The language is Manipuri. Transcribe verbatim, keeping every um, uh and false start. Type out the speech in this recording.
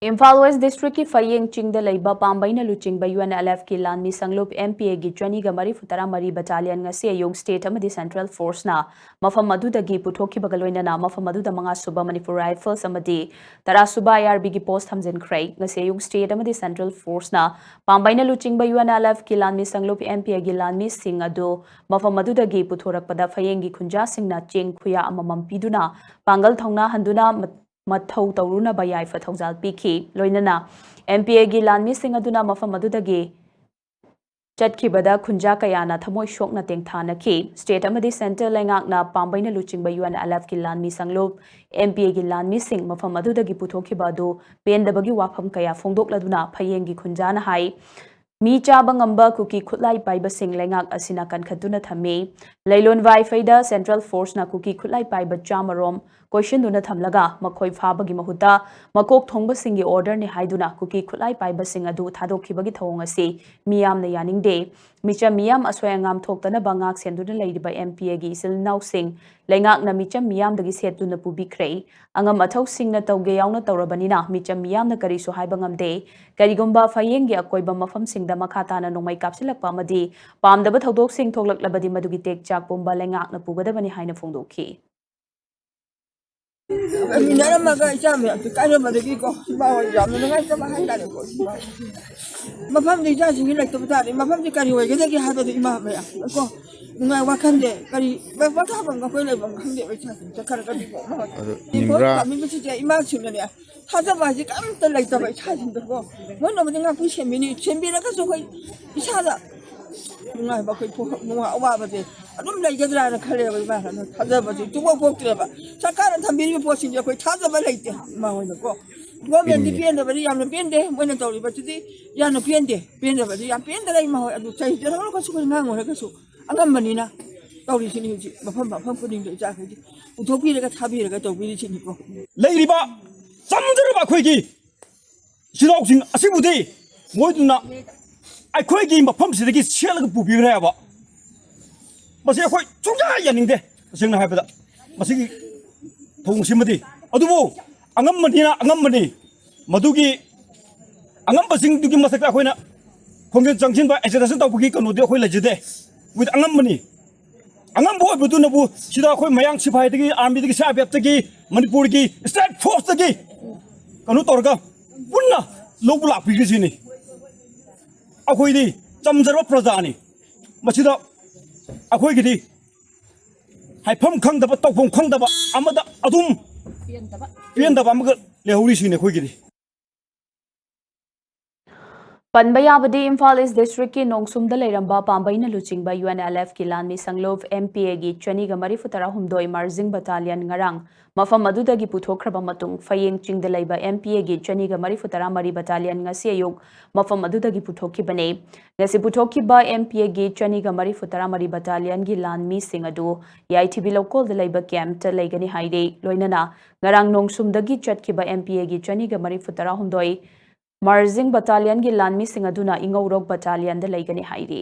ꯏꯝꯐꯥꯜ ꯋꯦꯁ ꯗꯤꯁꯇ꯭ꯔꯤꯛꯀꯤ ꯐꯌꯦꯡ ꯆꯤꯡꯗ ꯂꯩꯕ ꯄꯥꯝꯕꯩꯅ ꯂꯨꯆꯤꯡꯕ ꯌꯨ ꯑꯦꯟ ꯑꯦꯜ ꯑꯦꯐꯀꯤ ꯂꯥꯟꯃꯤ ꯁꯪꯂꯨꯞ ꯑꯦꯝ ꯄꯤ ꯑꯦꯒꯤ ꯆꯅꯤꯒ ꯃꯔꯤꯐꯨ ꯇꯔꯥ ꯃꯔꯤ ꯕꯇꯥꯂꯤꯌꯟ ꯉꯁꯤ ꯑꯌꯨꯛ ꯁ꯭ꯇꯦꯠ ꯑꯃꯗꯤ ꯁꯦꯟꯇ꯭ꯔꯦꯜ ꯐꯣꯔꯁꯅ ꯃꯐꯝ ꯑꯗꯨꯗꯒꯤ ꯄꯨꯊꯣꯛꯈꯤꯕꯒ ꯂꯣꯏꯅꯅ ꯃꯐꯝ ꯑꯗꯨꯗ ꯃꯉꯥ ꯁꯨꯕ ꯃꯅꯤꯄꯨꯔ ꯔꯥꯏꯐꯜꯁ ꯑꯃꯗꯤ ꯇꯔꯥ ꯁꯨꯕ ꯑꯥꯏ ꯑꯥꯔ ꯕꯤꯒꯤ ꯄꯣꯁ ꯊꯝꯖꯤꯟꯈ꯭ꯔꯦ꯫ ꯉꯁꯤ ꯑꯌꯨꯛ ꯁ꯭ꯇꯦꯠ ꯑꯃꯗꯤ ꯁꯦꯟꯇ꯭ꯔꯦꯜ ꯐꯣꯔꯁꯅ ꯄꯥꯝꯕꯩꯅ ꯂꯨꯆꯤꯡꯕ ꯌꯨ ꯑꯦꯟ ꯑꯦꯜ ꯑꯦꯐꯀꯤ ꯂꯥꯟꯃꯤ ꯁꯪꯂꯨꯞ ꯑꯦꯝ ꯄꯤ ꯑꯦꯒꯤ ꯂꯥꯟꯃꯤꯁꯤꯡ ꯑꯗꯨ ꯃꯐꯝ ꯑꯗꯨꯗꯒꯤ ꯄꯨꯊꯣꯔꯛꯄꯗ ꯐꯌꯦꯡꯒꯤ ꯈꯨꯟꯖꯥꯁꯤꯡꯅ ꯆꯦꯡ ꯈꯨꯌꯥ ꯑꯃꯃꯝ ꯄꯤꯗꯨꯅ ꯄꯥꯡꯒꯜ ꯊꯧꯅꯥ ꯍꯟꯗꯨꯅ ꯃ-, ꯃꯊꯧ ꯇꯧꯔꯨꯅꯕ ꯌꯥꯏꯐ ꯊꯧꯖꯥꯜ ꯄꯤꯈꯤ꯫ ꯂꯣꯏꯅꯅ ꯑꯦꯝ ꯄꯤ ꯑꯦꯒꯤ ꯂꯥꯟꯃꯤꯁꯤꯡ ꯑꯗꯨꯅ ꯃꯐꯝ ꯑꯗꯨꯗꯒꯤ ꯆꯠꯈꯤꯕꯗ ꯈꯨꯟꯖꯥ ꯀꯌꯥꯅ ꯊꯃꯣꯏ ꯁꯣꯛꯅ ꯇꯦꯡꯊꯥꯅꯈꯤ꯫ ꯁ꯭ꯇꯦꯠ ꯑꯃꯗꯤ ꯁꯦꯟꯇ꯭ꯔꯦꯜ ꯂꯩꯉꯥꯛꯅ ꯄꯥꯝꯕꯩꯅ ꯂꯨꯆꯤꯡꯕ ꯌꯨ ꯑꯦꯟ ꯑꯦꯜ ꯑꯦꯐꯀꯤ ꯂꯥꯟꯃꯤ ꯁꯪꯂꯨꯞ ꯑꯦꯝ ꯄꯤ ꯑꯦꯒꯤ ꯂꯥꯟꯃꯤꯁꯤꯡ ꯃꯐꯝ ꯑꯗꯨꯗꯒꯤ ꯄꯨꯊꯣꯛꯈꯤꯕ ꯑꯗꯨ ꯄꯦꯟꯗꯕꯒꯤ ꯋꯥꯐꯝ ꯀꯌꯥ ꯐꯣꯡꯗꯣꯛꯂꯗꯨꯅ ꯐꯌꯦꯡꯒꯤ ꯈꯨꯟꯖꯥꯅ ꯍꯥꯏ, ꯃꯤ ꯆꯥꯕ ꯉꯝꯕ ꯀꯨꯀꯤ ꯈꯨꯠꯂꯥꯏ ꯄꯥꯏꯕꯁꯤꯡ ꯂꯩꯉꯥꯛ ꯑꯁꯤꯅ ꯀꯟꯈꯠꯇꯨꯅ ꯊꯝꯃꯤ꯫ ꯂꯩꯂꯣꯟ ꯋꯥꯏꯐꯩꯗ ꯁꯦꯟꯇ꯭ꯔꯦꯜ ꯐꯣꯔꯁꯅ ꯀꯨꯀꯤ ꯈꯨꯠꯂꯥꯏ ꯄꯥꯏꯕ ꯆꯥꯃꯔꯣꯝ ꯀꯣꯏꯁꯤꯟꯗꯨꯅ ꯊꯝꯂꯒ ꯃꯈꯣꯏ ꯐꯥꯕꯒꯤ ꯃꯍꯨꯠꯇ ꯃꯀꯣꯛ ꯊꯣꯡꯕꯁꯤꯡꯒꯤ ꯑꯣꯔꯗꯔꯅꯤ ꯍꯥꯏꯗꯨꯅ ꯀꯨꯀꯤ ꯈꯨꯠꯂꯥꯏ ꯄꯥꯏꯕꯁꯤꯡ ꯑꯗꯨ ꯊꯥꯗꯣꯛꯈꯤꯕꯒꯤ ꯊꯧꯑꯣꯡ ꯑꯁꯤ ꯃꯤꯌꯥꯝꯅ ꯌꯥꯅꯤꯡꯗꯦ꯫ ꯃꯤꯆꯝ ꯃꯤꯌꯥꯝ ꯑꯁꯣꯏ ꯑꯉꯥꯝ ꯊꯣꯛꯇꯅꯕ ꯉꯥꯛ ꯁꯦꯟꯗꯨꯅ ꯂꯩꯔꯤꯕ ꯑꯦꯝ ꯄꯤ ꯑꯦꯒꯤ ꯏꯆꯤꯜ ꯏꯅꯥꯎꯁꯤꯡ ꯂꯩꯉꯥꯛꯅ ꯃꯤꯆꯝ ꯃꯤꯌꯥꯝꯗꯒꯤ ꯁꯦꯠꯇꯨꯅ ꯄꯨꯕꯤꯈ꯭ꯔꯦ꯫ ꯑꯉꯝ ꯑꯊꯧꯁꯤꯡꯅ ꯇꯧꯒꯦ ꯌꯥꯎꯅ ꯇꯧꯔꯕꯅꯤꯅ ꯃꯤꯆꯝ ꯃꯤꯌꯥꯝꯅ ꯀꯔꯤꯁꯨ ꯍꯥꯏꯕ ꯉꯝꯗꯦ꯫ ꯀꯔꯤꯒꯨꯝꯕ ꯐꯌꯦꯡꯒꯤ ꯑꯀꯣꯏꯕ ꯃꯐꯝꯁꯤꯡꯗ ꯃꯈꯥ ꯇꯥꯅ ꯅꯣꯡꯃꯩ ꯀꯥꯞꯁꯤꯜꯂꯛꯄ ꯑꯃꯗꯤ ꯄꯥꯝꯗꯕ ꯊꯧꯗꯣꯛꯁꯤꯡ ꯊꯣꯛꯂꯛꯂꯕꯗꯤ ꯃꯗꯨꯒꯤ ꯇꯦꯛ ꯆꯥꯛ ꯄꯨꯝꯕ ꯂꯩꯉꯥꯛꯅ ꯄꯨꯒꯗꯕꯅꯤ ꯍꯥꯏꯅ ꯐꯣꯡꯗꯣꯛꯈꯤ꯫ ꯂꯩꯃꯤꯟꯅꯔꯝꯃꯒ ꯏꯆꯥ ꯃꯌꯥꯝꯁꯦ ꯀꯥꯏꯔꯝꯕꯗꯒꯤꯀꯣ ꯏꯃꯥ ꯍꯣꯏ ꯌꯥꯝꯅ ꯅꯨꯡꯉꯥꯏꯇꯕ ꯍꯥꯏꯇꯥꯔꯦꯀꯣ꯫ ꯏꯃꯥ ꯍꯣꯏ ꯃꯐꯝꯗꯤ ꯏꯆꯥꯁꯤꯡꯒꯤ ꯂꯩꯇꯕ ꯇꯥꯔꯦ꯫ ꯃꯐꯝꯗꯤ ꯀꯔꯤ ꯑꯣꯏꯒꯗꯒꯦ ꯍꯥꯏꯕꯗꯨ ꯏꯃꯥ ꯃꯌꯥꯝꯅꯀꯣ ꯅꯨꯡꯉꯥꯏ ꯋꯥꯈꯜꯁꯦ ꯀꯔꯤ ꯄꯣꯊꯥꯐꯝꯒ ꯑꯩꯈꯣꯏ ꯂꯩꯐꯝ ꯈꯪꯗꯦꯕ ꯏꯆꯥꯁꯤꯡ ꯆꯠꯈ꯭ꯔꯒꯗꯤꯀꯣ꯫ ꯏꯝꯐꯥꯜ ꯀꯥꯞꯅꯤꯡꯕꯁꯤꯁꯦ ꯏꯃꯥꯁꯤꯡꯅꯅꯦ ꯊꯥꯖꯕ ꯍꯥꯏꯁꯦ ꯀꯔꯤꯝꯇ ꯂꯩꯇꯕ ꯏꯁꯥꯁꯤꯡꯗꯀꯣ꯫ ꯃꯣꯏꯅꯕꯨꯗꯤ ꯉꯥꯛꯄꯤ ꯁꯦꯝꯕꯤꯅꯤ, ꯁꯦꯝꯕꯤꯔꯒꯁꯨ ꯑꯩꯈꯣꯏ ꯏꯁꯥꯗ ꯅꯨꯡꯉꯥꯏꯕ ꯑꯩꯈꯣꯏ ꯄꯣꯛ-, ꯅꯨꯡꯉꯥꯏ-, ꯑꯋꯥꯕꯁꯦ ꯑꯗꯨꯝ ꯂꯩꯒꯗ꯭ꯔꯥꯅ ꯈꯜꯂꯦꯕ ꯏꯃꯥꯅ ꯊꯥꯖꯕꯁꯦ ꯁꯨꯡꯄꯣꯛ ꯄꯣꯛꯇ꯭ꯔꯦꯕ꯫ ꯁꯔꯀꯥꯔꯅ ꯊꯝꯕꯤꯔꯤꯕ ꯄꯣꯠꯁꯤꯡꯁꯦ ꯑꯩꯈꯣꯏ ꯊꯥꯖꯕ ꯂꯩꯇꯦ ꯏꯃꯥ ꯍꯣꯏꯅꯀꯣ꯫ ꯒꯣꯔꯃꯦꯟꯗꯤ ꯄꯦꯟꯗꯕꯗꯤ ꯌꯥꯝꯅ ꯄꯦꯟꯗꯦ, ꯃꯣꯏꯅ ꯇꯧꯔꯤꯕꯁꯤꯗꯤ ꯌꯥꯝꯅ ꯄꯦꯟꯗꯦ꯫ ꯄꯦꯟꯗꯕꯗꯤ ꯌꯥꯝ ꯄꯦꯟꯗꯔꯦ ꯏꯃꯥ ꯍꯣꯏ꯫ ꯑꯗꯨ ꯆꯩꯗꯅ ꯑꯣꯏꯔꯒꯁꯨ ꯑꯩꯈꯣꯏ ꯉꯥꯡ ꯑꯣꯏꯔꯒꯁꯨ ꯑꯉꯝꯕꯅꯤꯅ ꯇꯧꯔꯤꯁꯤꯅꯤ ꯍꯧꯖꯤꯛ ꯃꯐꯝ ꯃꯐꯝ ꯈꯨꯗꯤꯡꯗ ꯏꯆꯥꯈꯩꯗꯤ ꯄꯨꯊꯣꯛꯄꯤꯔꯒ ꯊꯥꯕꯤꯔꯒ ꯇꯧꯕꯤꯔꯤꯁꯤꯅꯤꯀꯣ꯫ ꯂꯩꯔꯤꯕ ꯆꯝꯖꯔꯕ ꯑꯩꯈꯣꯏꯒꯤ ꯏꯆꯤꯜ ꯏꯅꯥꯎꯁꯤꯡ ꯑꯁꯤꯕꯨꯗꯤ ꯃꯣꯏꯗꯨꯅ ꯑꯩꯈꯣꯏꯒꯤ ꯃꯐꯝꯁꯤꯗꯒꯤ ꯁꯦꯠꯂꯒ ꯄꯨꯕꯤꯈ꯭ꯔꯦ ꯍꯥꯏꯕ꯫ ꯃꯁꯤ ꯑꯩꯈꯣꯏ ꯁꯨꯡꯌꯥ ꯌꯥꯅꯤꯡꯗꯦ꯫ ꯇꯁꯦꯡꯅ ꯍꯥꯏꯕꯗ ꯃꯁꯤꯒꯤ ꯊꯧꯑꯣꯡꯁꯤꯃꯗꯤ꯫ ꯑꯗꯨꯕꯨ ꯑꯉꯝꯕꯅꯤꯅ ꯑꯉꯝꯕꯅꯤ꯫ ꯃꯗꯨꯒꯤ ꯑꯉꯝꯕꯁꯤꯡꯗꯨꯒꯤ ꯃꯊꯛꯇ ꯑꯩꯈꯣꯏꯅ ꯈꯣꯡꯖꯪ ꯆꯪꯁꯤꯟꯕ, agitation ꯇꯧꯕꯒꯤ ꯀꯩꯅꯣꯗꯤ ꯑꯩꯈꯣꯏ ꯂꯩꯖꯗꯦ꯫ ꯑꯩꯈꯣꯏꯗꯤ ꯑꯉꯝꯕꯅꯤ꯫ ꯑꯉꯝꯕ ꯑꯣꯏꯕꯗꯨꯅꯕꯨ ꯁꯤꯗ ꯑꯩꯈꯣꯏ ꯃꯌꯥꯡ ꯁꯤꯐꯥꯏꯗꯒꯤ, armyꯗꯒꯤ, CRPFꯇꯒꯤ, ꯃꯅꯤꯄꯨꯔꯒꯤ state forceꯇꯒꯤ ꯀꯩꯅꯣ ꯇꯧꯔꯒ ꯄꯨꯟꯅ ꯂꯧꯕ ꯂꯥꯛꯄꯤꯒꯁꯤꯅꯤ꯫ ꯑꯩꯈꯣꯏꯗꯤ ꯆꯝꯖꯔꯕ ꯄ꯭ꯔꯖꯥꯅꯤ꯫ ꯃꯁꯤꯗ ꯑꯩꯈꯣꯏꯒꯤꯗꯤ ꯍꯥꯏꯐꯝ ꯈꯪꯗꯕ, ꯇꯧꯐꯝ ꯈꯪꯗꯕ ꯑꯃꯗ ꯑꯗꯨꯝ ꯄꯦꯟꯗꯕ ꯑꯃꯒ ꯂꯩꯍꯧꯔꯤꯁꯤꯅꯤ ꯑꯩꯈꯣꯏꯒꯤꯗꯤ꯫ ꯄꯟꯕ ꯌꯥꯕꯗꯤ, ꯏꯝꯐꯥꯜ ꯏꯁ ꯗꯤꯁꯇ꯭ꯔꯤꯛꯀꯤ ꯅꯣꯡꯁꯨꯝꯗ ꯂꯩꯔꯝꯕ ꯄꯥꯝꯕꯩꯅ ꯂꯨꯆꯤꯡꯕ UNLFꯀꯤ ꯂꯥꯟꯃꯤ ꯁꯪꯂꯨꯞ MPAꯒꯤ ꯆꯅꯤꯒ ꯃꯔꯤꯐꯨ ꯇꯔꯥꯍꯨꯝꯗꯣꯏ ꯃꯥꯔꯖꯤꯡ ꯕꯇꯥꯂꯤꯌꯟ ꯉꯔꯥꯡ ꯃꯐꯝ ꯑꯗꯨꯗꯒꯤ ꯄꯨꯊꯣꯛꯈ꯭ꯔꯕ ꯃꯇꯨꯡ, ꯐꯌꯦꯡ ꯆꯤꯡꯗ ꯂꯩꯕ MPAꯒꯤ ꯆꯅꯤꯒ ꯃꯔꯤꯐꯨ ꯇꯔꯥ ꯃꯔꯤ ꯕꯇꯥꯂꯤꯌꯟ ꯉꯁꯤ ꯑꯌꯨꯛ ꯃꯐꯝ ꯑꯗꯨꯗꯒꯤ ꯄꯨꯊꯣꯛꯈꯤꯕꯅꯤ꯫ ꯉꯁꯤ ꯄꯨꯊꯣꯛꯈꯤꯕ MPAꯒꯤ ꯆꯅꯤꯒ ꯃꯔꯤꯐꯨ ꯇꯔꯥ ꯃꯔꯤ ꯕꯇꯥꯂꯤꯌꯟꯒꯤ ꯂꯥꯟꯃꯤꯁꯤꯡ ꯑꯗꯨ ꯌꯥꯏꯊꯤꯕꯤ ꯂꯧꯀꯣꯜꯗ ꯂꯩꯕ ꯀꯦꯝꯞꯇ ꯂꯩꯒꯅꯤ ꯍꯥꯏꯔꯤ꯫ ꯂꯣꯏꯅꯅ ꯉꯔꯥꯡ ꯅꯣꯡꯁꯨꯝꯗꯒꯤ ꯆꯠꯈꯤꯕ MPAꯒꯤ ꯆꯅꯤꯒ ꯃꯔꯤꯐꯨ ꯇꯔꯥꯍꯨꯝꯗꯣꯏ ꯃꯥꯔꯖꯤꯡ ꯕꯇꯥꯂꯤꯌꯟꯒꯤ ꯂꯥꯟꯃꯤꯁꯤꯡ ꯑꯗꯨꯅ ꯏꯉꯧꯔꯣꯛ ꯕꯇꯥꯂꯤꯌꯟꯗ ꯂꯩꯒꯅꯤ ꯍꯥꯏꯔꯤ꯫